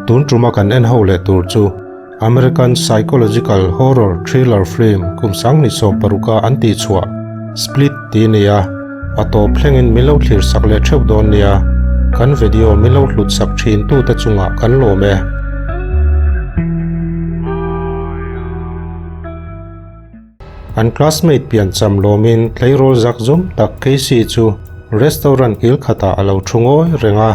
Tun tuma kan en ho leh tur chu American psychological horror thriller film kum 2016 a an tihchhuah Split tih a ni a, a tawp thlengin min lo thlir sak leh theuh dawn nia, kan video min lo hlut sak thin tute chungah kan lawm e. An classmate piancham lawmin tleirawl zak zum tak Casey chu restaurant kil khatah a lo thu ngawi reng a.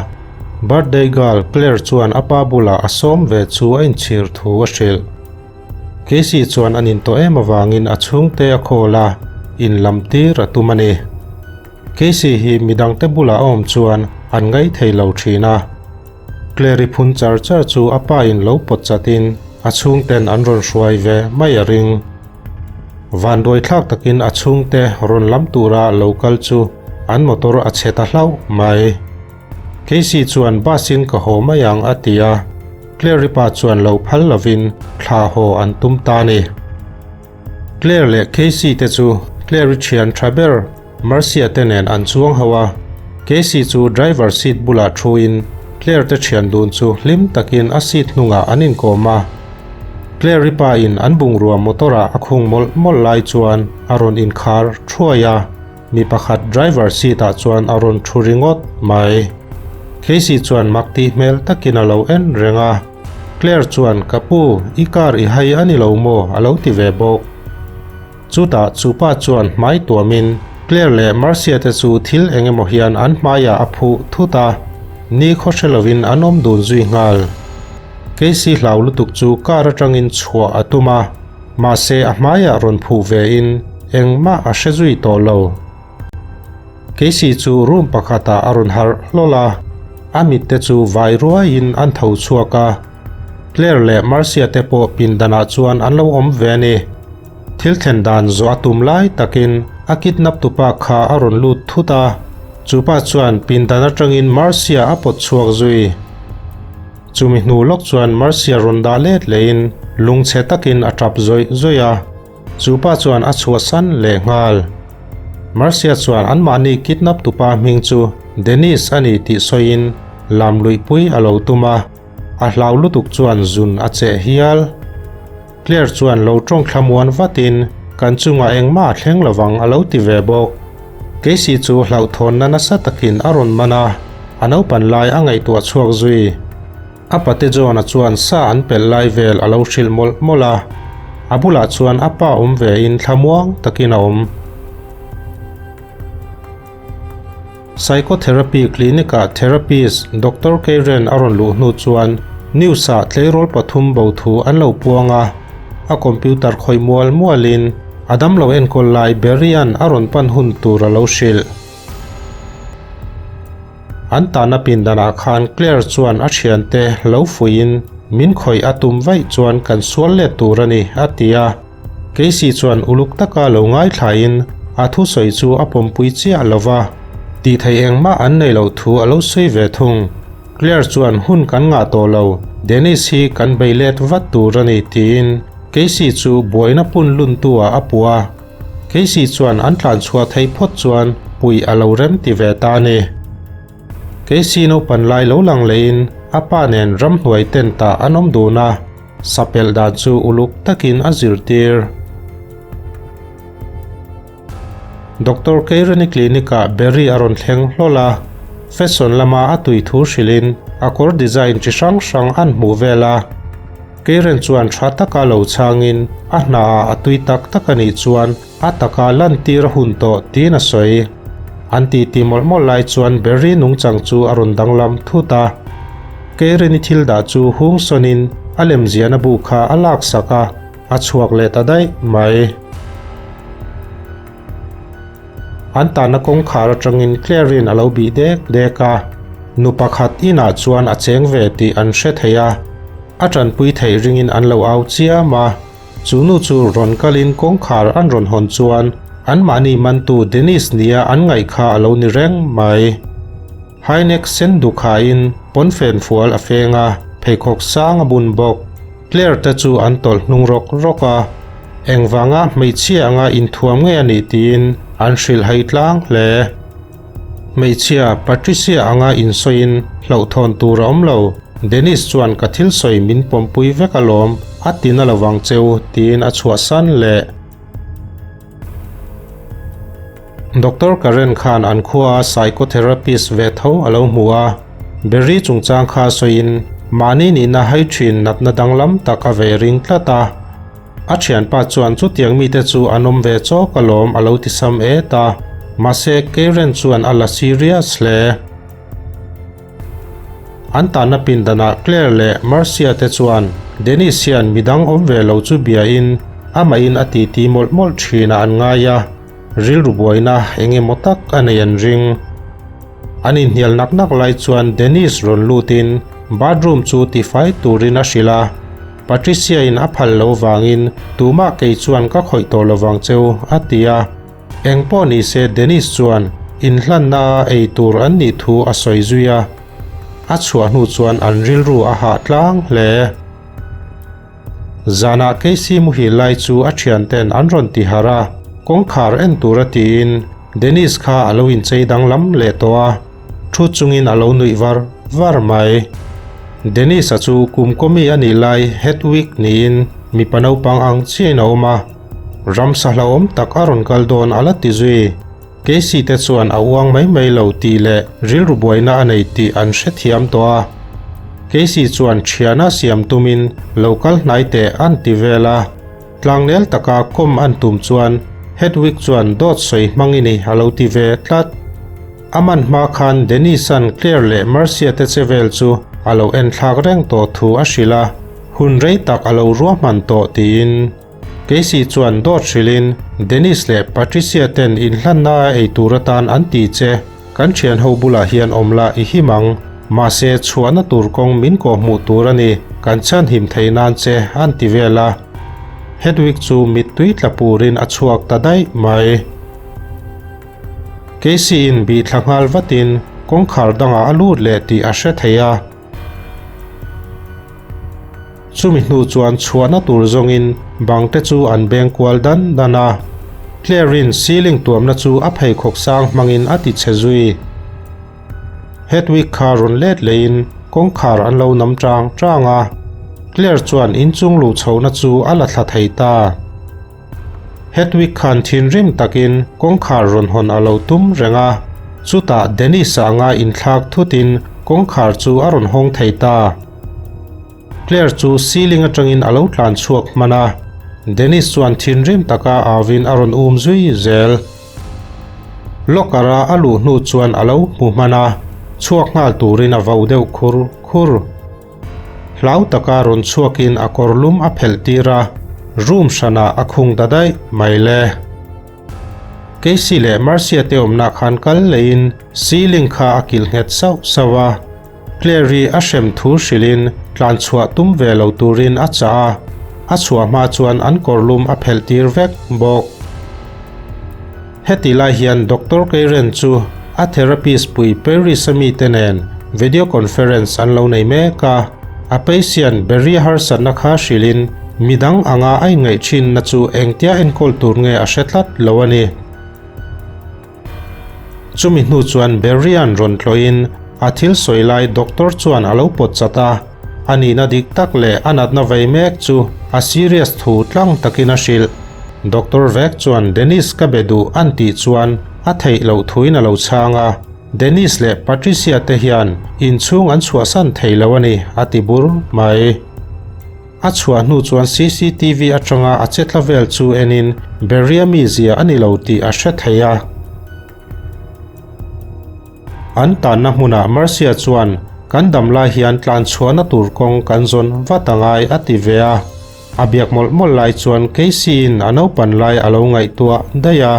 Birthday girl Claire chuan a pa bulah a sawm ve chu a inchhir thu a hrilh. Casey chuan an intawh em avangin a chhungte a call a, in lam tir a tum a ni. Casey hi midangte bulah a awm chuan an ngaithei lo thin a. Clary phun char char chu a pa in lo pawt chatin a chhungten an rawn hruai ve mai a ring. Vanduai thlak takin a chhungte rawn lam tura lo kal chu an motor a chhe ta hlauh mai. Casey chuan bus in ka haw mai ang a ti a, Clary pa chuan lo phal lovin thla haw an tum ta a ni. Claire leh Casey te chu Clary thian tha ber Marcia te nen an chuang ho a, Casey chu driver seat bulah thuin Claire te thian dun chu hlim takin a seat hnungah an inkawm a. Claire-i pa in an bungrua motor-ah a khung mawlh mawlh lai chuan a rawn inkhar thuai a, mi pakhat driver seat-ah chuan a rawn thu ringawt mai. Casey chuan mak tih hmel takin a lo en reng a, Claire chuan Ka pu, i car i hai a ni lo maw? a lo ti ve bawk. Chutah chu pa chuan hmai tuamin Claire leh Marcia te chu thil eng emaw hian an hmaiah a phuh thut a, ni khaw hre lovin an awm dun zui nghal. Casey hlau lutuk chu car atangin chhuah a tum a, mahse a hmaiah rawn phuh vein engmah a hre zui tawh lo. Casey chu room pakhatah a rawn harh hlawl a, a mitte chu vai ruaiin an tho chhuak a, Claire leh Marcia te pawh pindanah chuan an lo awm ve a ni. Thil thlen dan zawh a tum lai takin a kidnap tupa kha a rawn lut thut a, chupa chuan pindan atangin Marcia a pawt chhuak zui. Chumi hnu lawk chuan Marcia rawn dah let lehin lungchhe takin a tap zawih zawih a, chupa chuan a chhuahsan leh nghal. Marcia chuan anmahni kidnap tupa hming chu Dennis a ni tih sawiin lam luihpui a lo tum a, a hlau lutuk chuan zun a cheh hial. Claire chuan lo tawng thlamuan vatin kan chungah engmah a thleng lovang a lo ti ve bawk. Casey chu hlauhthawnna nasa takin a rawn man a, a naupan lai a ngaihtuah chhuak zui. A pate John-a chuan sa an pelh lai vel a lo hrilh mawlh mawlh a, a bulah chuan a pa awm vein thlamuang takin a awm. Psychotherapy Clinic-ah therapist Doctor Keiren a rawn luh hnu chuan news-ah tleirawl pathum bo thu an lo puang a, a computer khawih mual mualin a damlo enkawl lai Barry-a'n a rawn pan hun tur a lo hrilh. An tahna pindanah khan Claire chuan a thiante lo fuihin min khawih a tum vaih chuan kan sual let tur a ni, a ti a. Casey chuan uluk taka lo ngaithlain a thusawi chu a pawmpui chiah lo va, tih theih engmah an nei loh thu a lo sawi ve thung. Claire chuan hun kan ngah tawh lo, Dennis hi kan bei let vat tur a ni tiin Casey chu buaina pun luntu ah a puh a. Casey chuan an tlan chhuah theih phawt chuan puih a lo rem ti ve ta a ni. Casey naupan lai lo lang lehin a pa nen ramhnuai tent ah an awm dun a. Sapelh dan chu uluk takin a zirtir. Doctor Keirani clinic-ah Barry a rawn thleng hlawl a, fashion lama a tui thu hrilhin a kawr design chi hrang hrang an hmuh vel a. Keiren chuan tha taka lo chhangin a hnaah a tui tak tak a nih chuan a taka lantir a hun tawh tiin a sawi. An titi mawlh mawlh lai chuan Barry nungchang chu a rawn danglam thut a. Keireni thil dah chu hung sawnin a lemziahna bu kha a laksak a, a chhuak leh ta daih mai. An tahna kawngkhar atangin Claire-in a lo bih dek dek a, nu pakhat inah chuan a cheng ve tih an hre thei a, a tanpui theih ringin an lo au chiam a. Chu nu chu rawn kalin kawngkhar an rawn hawn chuan anmahni mantu Dennis nia an ngaih kha a lo ni reng mai. Hainek sen dukhain pawnfen fual a feng a, pheikhawk sang a bun bawk. Claire te chu an tawlh hnung rawk rawk a, engvanga hmeichhia anga inthuam nge a nih tiin an hrilh hai tlang hle. Hmeichhia Patricia anga insawiin hlauhthawn tur a awm lo, Dennis chuan ka thil sawi min pawmpui vek alawm, a ti na lovang cheu tiin a chhuahsan leh. Doctor Karen khan an khua a psychotherapist ve tho a lo hmu a, Barry chungchang kha sawiin mahni nihna hai thin natna danglam tak a ve ring tlat a. A thianpa chuan chutiang mite chu an awm ve chawk alawm a lo ti sam et a, mahse Karen chuan a la serious hle. An tanna pindanah Claire leh Marcia te chuan Dennis hian midang awm ve lo chu biain amahin a titi mawlh mawlh thinah an ngai a, rilru buaina eng emaw tak a nei an ring. An inhnial nak nak lai chuan Dennis rawn lutin bathroom chu tifai turin a hrilh a, Patricia-in a phal lo vangin tumah kei chuan ka khawih tawh lovang cheu a ti a. Eng pawh ni se Dennis chuan inhlanna a ei tur an nih thu a sawi zui a, a chhuah hnu chuan an rilru a hah tlang hle. Zanah Casey muhil lai chu a thianten an rawn ti harh a, kawngkhar en tura tiin Dennis kha a lo inchei danglam leh tawh a, thu chungin a lo nuih var var mai. Dennis-a chu kum kawmi a nih lai Hedwig niin mipa naupang ang chiahin a awm a. Ramsa hlauhawm tak a rawn kal dawn a la ti zui. Casey te chuan a uang mai mai lo tih leh rilru buaina a nei tih an hrethiam tawh a. Casey chuan thiana siam tumin lo kal hnai teh an ti vel a. Tlangnel taka kawm an tum chuan Hedwig chuan dawt sawi hmang i ni a lo ti ve tlat. A man hma khan Dennis-a'n Claire leh Marcia te che vel chu a lo enthlak reng tawh thu a hrilh a, hun rei tak a lo ruahman tawh tiin. Casey chuan dawt hrilhin Dennis leh Patricia ten inhlanna a ei tur atan an ti che, kan thian ho bulah hian awm la i him ang, mahse chhuahna tur kawng min kawh hmuh tur a ni, kan chhanhim thei nan che an ti vel a. Hedwig chu mittui tla purin a chhuak ta daih mai. Casey in bih thla nghal vatin kawngkhar dangah a lut leh tih a hre thei a. Chumi hnu chuan chhuahna tur zawngin bang te chu an beng kual dan dan a. Claire-in ceiling tuamna chu a pheikhawk sang hmangin a ti chhe zui. Hedwig kha rawn let leiin kawngkhar an lo nam chang chang a. Claire chuan inchung luh chhohna chu a la thla thei ta. Hedwig khan thinrim takin kawngkhar rawn hawn a lo tum reng a, chutah Dennis-a anga inthlak thutin kawngkhar chu a rawn hawng thei ta. Claire chu ceiling atangin a lo tlan chhuak hman a, Dennis chuan thinrim taka awin a rawn um zui zel. Locker-a a luh hnu chuan a lo hmu hman a, chhuak nghal turin a vau deuh khur khur. Hlau taka rawn chhuakin a kawr lum a phelh tir a, room hranah a khung ta daih mai le. Casey leh Marcia te awmna khan kal leiin ceiling kha a kilh nghet sauh sauh a, Claire-i a hrem thu hrilhin tlan chhuah tum ve lo turin a chah a, a chhuah hma chuan an kawr lum a phelh tir vek bawk. Heti lai hian Doctor Keiren chu a therapist pui Paris a mite nen video conference an lo nei mek a, a patient Barry harsatna kha hrilhin midang anga a inngaih thinna chu engtia enkawl tur nge a hre tlat lo a ni. Chumi hnu chuan Barry-a'n rawn tlawhin a thil sawi lai doctor chuan a lo pawt chat a, a nihna dik tak leh a natna vei mek chu a serious thu tlang takin a hrilh. Doctor vek chuan Dennis ka be duh an tih chuan a theih loh thuin a lo chhang a, Dennis leh Patricia te hian inchhung an chhuahsan thei lo a ni a ti bur mai. A chhuah hnu chuan cctv atanga a che tla vel chu enin Beria mizia a ni lo tih a hre thei a. An tanna hmunah Marcia chuan kan dam lai hian tlanchhuahna tur kawng kan zawn vat a ngai a ti ve a. A biak mawlh mawlh lai chuan Casey-in a naupan lai a lo ngaihtuah daih a.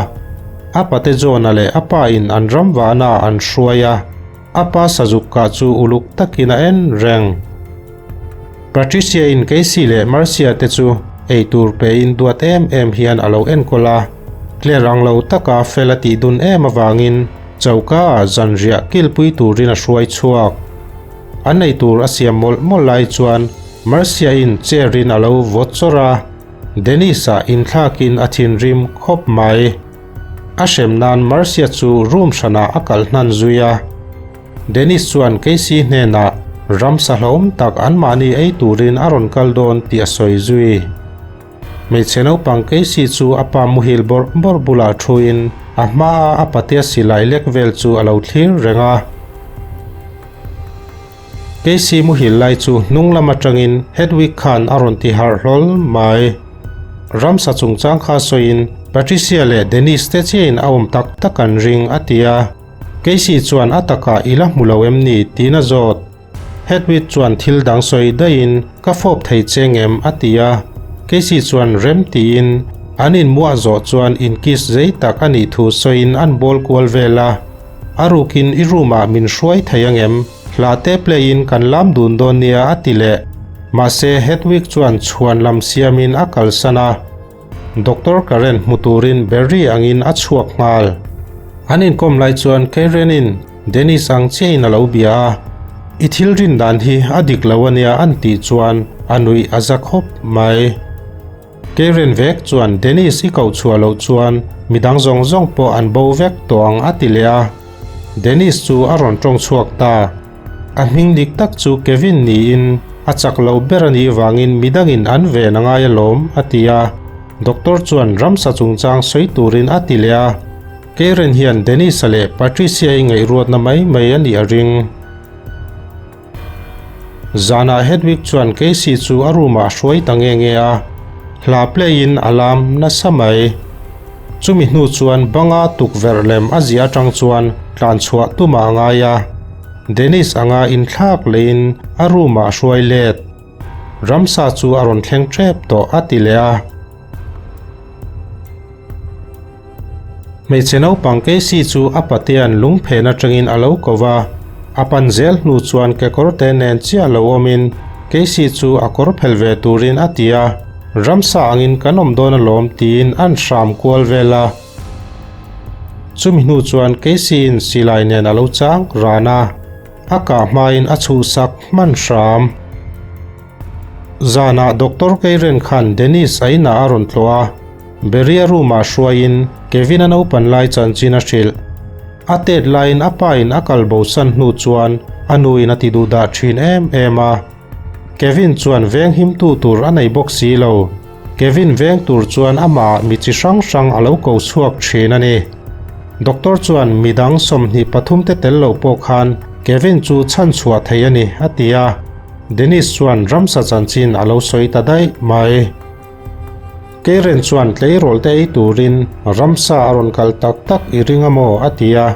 A pate John-a leh a pa in an ram vahna an hruai a, a pa sazuk kah chu uluk takin a en reng. Patricia-in Casey leh Marcia te chu eitur pein duat em em hian a lo enkawl a, Claire ang lo taka fel a tih dun em avangin choka ah zanriah kilpui turin a hruai chhuak. An eitur a siam mawlh mawlh lai chuan Marcia-in chair-in a lo vawt chawrh a, Dennis-a inthlakin a thinrim khawp mai. A hrem nan Marcia chu room hranah a kal hnan zui a. Dennis chuan Casey hnenah ramsa hlauhawm tak anmahni ei turin a rawn kal dawn tih a sawi zui. Hmeichhe naupang Casey chu a pa muhil bawrh bawrh bulah thuin a hmaa a patea silai lek vel chu a lo thlir reng a. Casey muhil lai chu hnung lam atangin Hedwig khan a rawn ti harh hlawl mai. Ramsa chungchang kha sawiin Patricia leh Dennis te chiahin a awm tak tak an ring a ti a. Casey chuan a takah i la hmu lo em ni tiin a zawt. Hedwig chuan thil dang sawi daihin ka fawp thei che ngem a ti a, Casey chuan rem tiin an inmuah zawh chuan inkiss zei tak a nih thu sawiin an bawl kual vel a. A rukin i room ah min hruai thei angem? Hla te play in kan lam dun dawn nia a ti leh. Mahse Hedwig chuan chhuan lam siamin a kalsan a. Doctor Karen hmu turin Barry angin a chhuak nghal. An inkawm lai chuan Karen-in Dennis ang chiahin a lo bia a, I thil rin dan hi a dik lo ania an tih chuan a nuih a za khawp mai. Karen vek chuan Dennis i koh chhuah loh chuan midang zawng zawng pawh an bo vek tawh ang a ti leh a. Dennis chu a rawn tawng chhuak ta. A hming dik tak chu Kevin niin a chak lo ber a nih vangin midangin an ven a ngai alawm, a ti a. Doctor chuan ramsa chungchang sawi turin a ti leh a. Karen hian Dennis-a leh Patricia-i ngaihruatna mai mai a nih a ring. Zanah Hedwig chuan Casey chu a room-ah a hruai ta nge nge a, hla play-in a lam nasa mai. Chumi hnu chuan banga tukverh lem a ziah atang chuan tlan chhuah tumah a ngai a, Dennis anga inthlak leiin a room-ah a hruai let. Ramsa chu a rawn thleng tep tawh a ti leh a. Hmeichhe naupang Casey chu a patea'n lungphen atangin a lo ko va, a pan zel hnu chuan kekawrte nen chiah lo awmin Casey chu a kawr phel ve turin a ti a, Ramsa angin kan awm dawn alawm tiin an hram kual vel a. Chumi hnu chuan Casey-in silai nen a lo chang ran a, a kah hmain a chhuhsak hman hram. Zanah Doctor Keiren khan Dennis a inah a rawn tlawh a, Beria room-ah hruaiin Kevin-a naupan lai chanchin a hrilh. A tet laiin a pa-in a kal bosan hnu chuan a nuin a ti duhdah thin em em a. Kevin chuan veng himtu tur a nei bawk si lo. Kevin veng tur chuan amah mi chi hrang hrang a lo ko chhuak thin a ni. Doctor chuan midang 23 te tel lo pawh khan Kevin chu chhanchhuah thei a ni, a ti a. Dennis chuan ramsa chanchin a lo sawi ta daih mai. Karen chuan tleirawl te ei turin ramsa a rawn kal tak tak i ring a maw a ti a,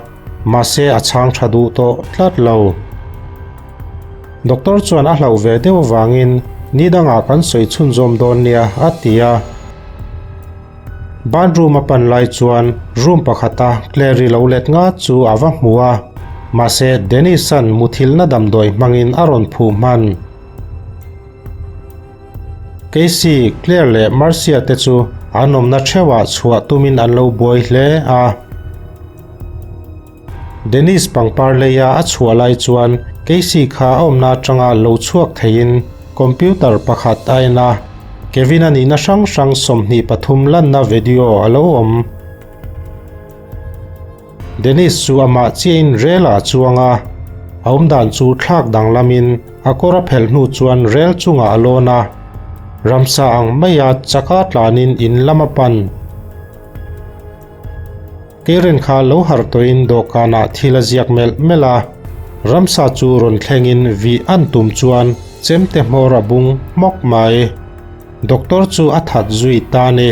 mahse a chhang tha duh tawh tlat lo. Doctor chuan a hlauh ve deuh avangin ni dangah kan sawi chhunzawm dawn nia a ti a. Bathroom a pan lai chuan room pakhata Clary lo let nga chu a va hmu a, mahse Dennis-a'n muthilhna damdawi hmangin a rawn phuh hman. Casey, Claire leh Marcia te chu an awmna theuhah chhuah tumin an lo buai hle a. Dennis pangpar leia a chhuah lai chuan Casey kha a awmna atanga lo chhuak theiin computer pakhat a en a, Kevin-a nihna hrang hrang 23 lanna video a lo awm. Dennis chu amah chiahin rel ah a chuang a, a awmdan chu thlak danglamin a kawr a phelh hnu chuan rel chungah a lawn a, ramsa ang maia chaka tlanin in lam a pan. Karen kha lo harh tawhin dawhkanah thil a ziak melh melh a, ramsa chu rawn thlengin vih an tum chuan chemte hmawr a bung hmawk mai. Doctor chu a that zui ta ni.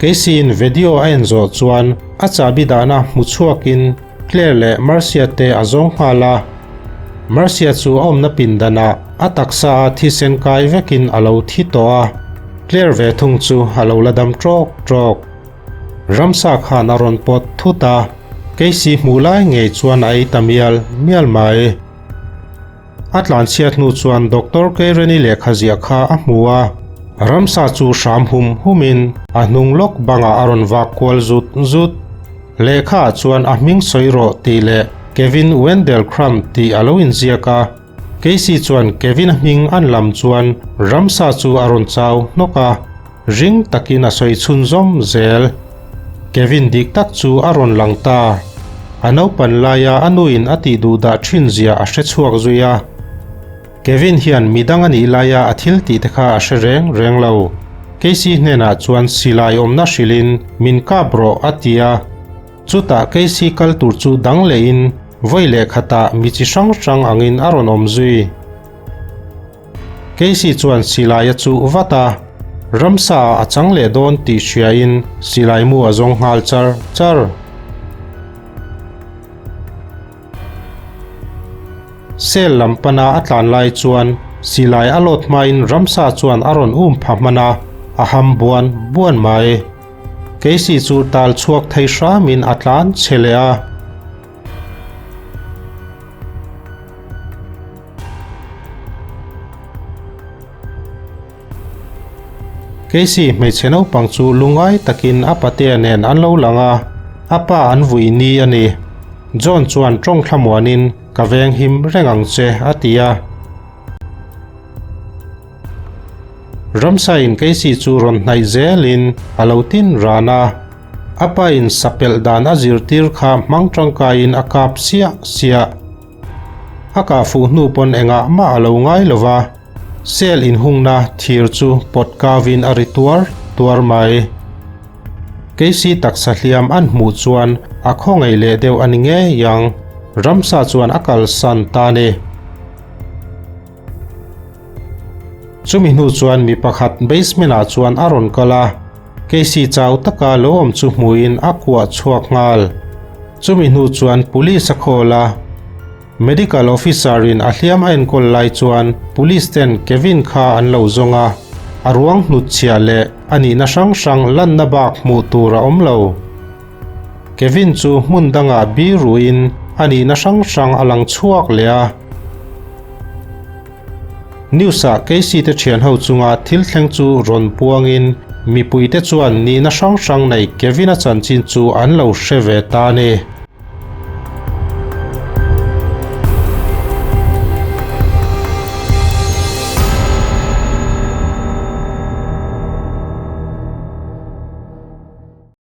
Casey-in video a en zawh chuan a chahbi dahna hmu chhuakin Claire leh Marcia te a zawng nghal a. Marcia chu a awmna pindanah a taksa a thisen kai vekin a lo thi tawh a, Claire ve thung chu a lo la dam tawk tawk. Ramsa khan a rawn pawt thut a, Casey hmuh lai ngei chuan a ei ta mial mial mai. A tlanchhiat hnu chuan Doctor Keireni lehkha ziah kha a hmu a, ramsa chu hram hum humin a hnung lawk bangah a rawn vak kual zut zut. Lehkha ah chuan a hming sawi rawh tih leh Kevin Wendell Crumb tih a lo inziak a, Casey chuan Kevin-a hming an lam chuan ramsa chu a rawn chau hnawk a. Ring takin a sawi chhunzawm zel. Kevin dik tak chu a rawn lang ta. A naupan laia a nuin a tih duh dah thin zia a hre chhuak zui a. Kevin hian midang a nih laia a thil tih te kha a hre reng reng lo. Casey hnenah chuan silai awmna hrilhin min kap rawh a ti a. Chutah Casey kal tur chu dang lehin vawi leh khatah mi chi hrang hrang angin a rawn awm zui. Casey chuan silai a chuh vat a, ramsa ah a chang leh dawn tih hriain silai mu a zawng nghal char char. Cell lam pana a tlan lai chuan silai a lawt hmain ramsa chuan a rawn um pha hman a, a ham buan buan mai. Casey chu tal chhuak thei hramin a tlan chhe leh a. Casey hmeichhe naupang chu lungai takin a patea nen an lo lang a, a pa an vui ni a ni. John chuan tawng thlamuanin, Ka veng him reng ang che, a ti a. Ramsa-in Casey chu rawn hnaih zelin a lo tin ran a. A pain sapelh dan a zirtir kha hmang tangkaiin a kap siah siah. A kah fuh hnu pawn engah mah a lo ngai lo va, cell inhungna thir chu pawt kavin a ri tuar tuar mai. Casey taksa hliam an hmuh chuan a khawngaih leh deuh a ni ngei ang, ramsa chuan a kalsan ta a ni. Chumi hnu chuan mi pakhat basement ah chuan a rawn kal a, Casey chau taka lo awm chu hmuin a kuah chhuak nghal. Chumi hnu chuan police a call a, medical officer in a hliam a enkawl lai chuan police ten Kevin kha an lo zawng a, a ruang hnutchhiah leh a nihna hrang hrang lanna bak hmuh tur a awm lo. Kevin chu hmun dangah biruin a nihna hrang hrang a lang chhuak leh a. News-ah Casey te thianho chunga thil thleng chu rawn puangin mipuite chuan nihna hrang hrang nei Kevin-a chanchin chu an lo hre ve ta a ni.